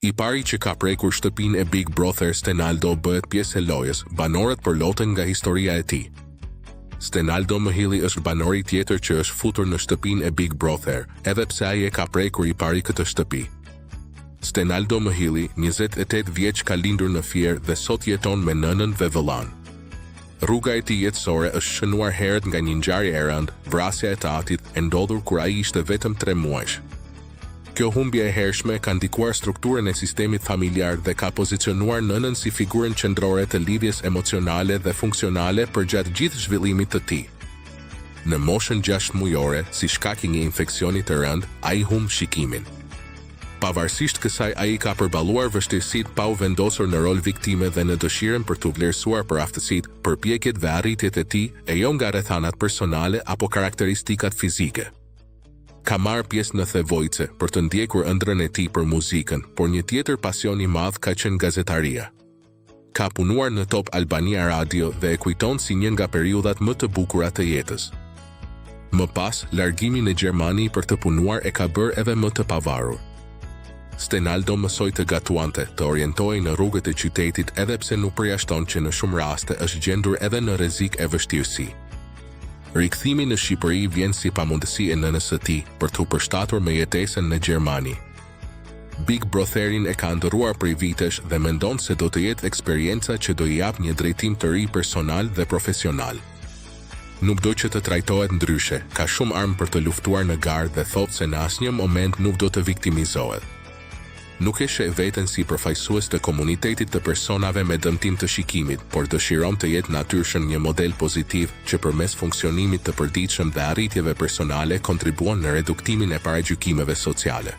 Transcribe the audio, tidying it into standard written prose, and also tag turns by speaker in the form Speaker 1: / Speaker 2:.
Speaker 1: I pari që ka prekur shtëpinë e Big Brother Stenaldo bëhet pjesë e lojës, banorët përloten nga historia e tij. Stenaldo Mëhilli është banori tjetër që është futur në shtëpinë e Big Brother, edhe pse ai e ka prekur i pari këtë shtëpi. Stenaldo Mëhilli, 28 vjeç ka lindur në Fier dhe sot jeton me nënën dhe vëllanë. Rruga e tij jetësore është shënuar herët nga një ngjarje e rëndë, vrasja e të atit, e ndodhur kur ai ishte vetëm 3 muajsh. Kjo humbje e hershme ka ndikuar strukturën e sistemit familjar dhe ka pozicionuar nënën si figurën qendrore të lidhjes emocionale dhe funksionale përgjatë gjithë zhvillimit të tij. Në moshën gjashtëmujore, si shkak i një infeksioni të rëndë, ai humb shikimin. Pavarësisht kësaj ai ka përballuar vështirësitë pa u vendosur në rol viktime dhe në dëshirën për t'u vlerësuar për aftësitë, përpjekjet dhe arritjet e tij, e jo nga rrethanat personale apo karakteristikat fizike. Ka marrë pjesë në The Voice për të ndjekur ëndrrën e tij për muzikën, por një tjetër pasion i madh ka qenë gazetaria. Ka punuar në Top Albania Radio dhe e kujton si një nga periudhat më të bukura të jetës. Më pas, largimi në Gjermani për të punuar e ka bërë edhe më të pavarur. Stenaldo mësoi të gatuante, të orientohej në rrugët e qytetit edhe pse nuk përjashton që në shumë raste është gjendur edhe në rrezik e vështirësi. Rikthimi në Shqipëri vjen si pamundësi e nënës së tij për t'u përshtatur me jetesën në Gjermani. Big Brotherin e ka ëndërruar prej vitesh dhe mendon se do të jetë eksperienca që do i japë një drejtim të ri personal dhe profesional. Nuk do që të trajtohet ndryshe, ka shumë armë për të luftuar në garë dhe thotë se në asnjë moment nuk do të viktimizohet. Nuk e sheh veten si përfaqësues të komunitetit të personave me dëmtim të shikimit, por dëshiron të jetë natyrshëm një model pozitiv që përmes funksionimit të përditshëm dhe arritjeve personale kontribuon në reduktimin e paragjykimeve sociale.